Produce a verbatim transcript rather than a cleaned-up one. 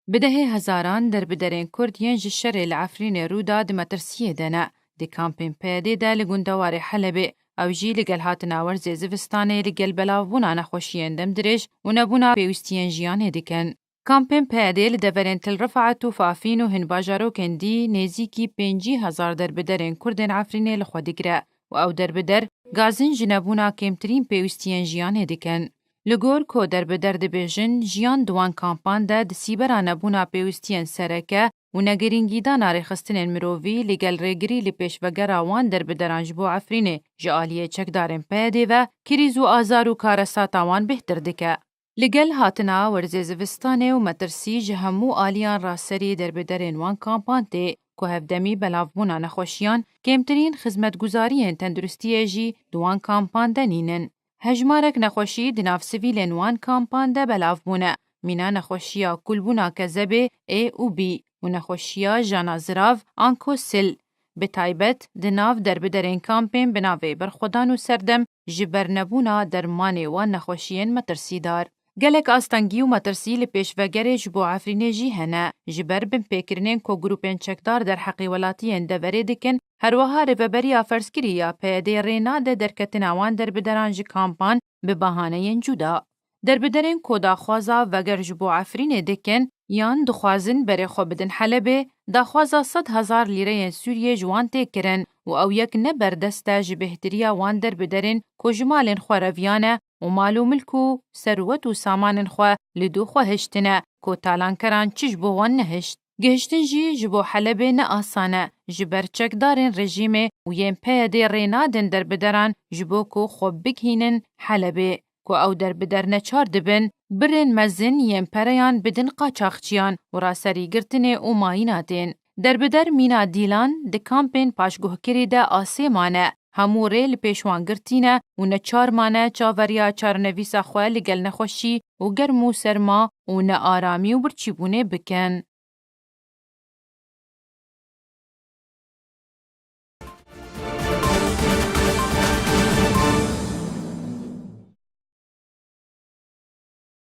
Bi dehê hezaran derbiderên Kurd yên ji şerê li Efrînê rû da di metirsiyê de ne. Di kampên P Y D'ê de li gundewarê Helebê, ew jî li gel hatina werzê zivistanê li gel belavbûna nexweşiyên demdirêj û nebûna pêwîstiyên jiyanê dikin. Kampên P Y D'ê li deverên Til Rifaet û Fafîn û hin bajarokên dî nêzîkî pêncî hezar derbiderên Kurdên Efrînê li xwe digire û ew derbider gazin ji nebûna kêmtirîn pêwîstiyên jiyanê dikin. Li gor ku derbider dibêjin, jiyan di wan kampan de di sîbera nebûna pêwîstiyên sereke û negirîngîdana rêxistinên mirovî li gel rêgirî li pêşvegera wan derbideran ji bo Efrînê ji aliyê çekdarên P Y D'ê ve, krîz û azar û karesata wan bêhtir dike. Li gel hatina werzê zivistanê û metirsî ji hemû aliyan raserî derbiderên wan kampan tê, ku hevdemî belavbûna nexweşiyan, kêmtirîn xizmetguzariyên tenduristiyê jî di wan kampan de nînin. Hejmarek nexweşî di nav sivîlên wan kampan de belav bûne, mîna nexweşiya kulbûna kezebê A û B û nexweşiya jana zirav, anko sil, bi taybet di nav derbiderên kampên bi navê berxwedan û serdem ji ber nebûna dermanê wan nexweşiyên metirsîdar. Gelek astengî û metirsî li pêşvegerê ji bo Efrînê jî hene. Ji ber binpêkirinên ku grûpên çekdar derheqê welatiyên deverê dikin, herwiha rêveberiya ferzkirî ya P Y D'ê rê nade derketina wan derbideran ji kampan bi bahaneyên cuda. Derbiderên ku daxwaza veger ji bo Efrînê dikin yan dixwazin berê xwe bidin Helebê, daxwaza sed hezar lîreyên Sûriyê ji wan tê kirin û ew yek ne berdest e ji bêhtiriya wan derbiderên ku ji malên xwe reviyane û mal û milk û serwet û samanên xwe li dû xwe hiştine ku talankeran çi ji bo wan nehişt. Gihiştin jî ji bo Helebê ne asan e. Ji ber çekdarên rejîmê û yên P Y D'ê rê nadin derbideran ji bo ku xwe bighînin Helebê, ku ew derbider neçar dibin, birên mezin yên pereyan bidin qaçaxçiyan û raserî girtinê û mayîna tên. Derbider mîna dîlan di kampên paşguhkirî de asê mane, hemû rê li pêş wan girtî ne û neçar mane çaveriya çarenivîsa xwe li gel nexweşî û germ û serma û nearamî û birçîbûnê bikin.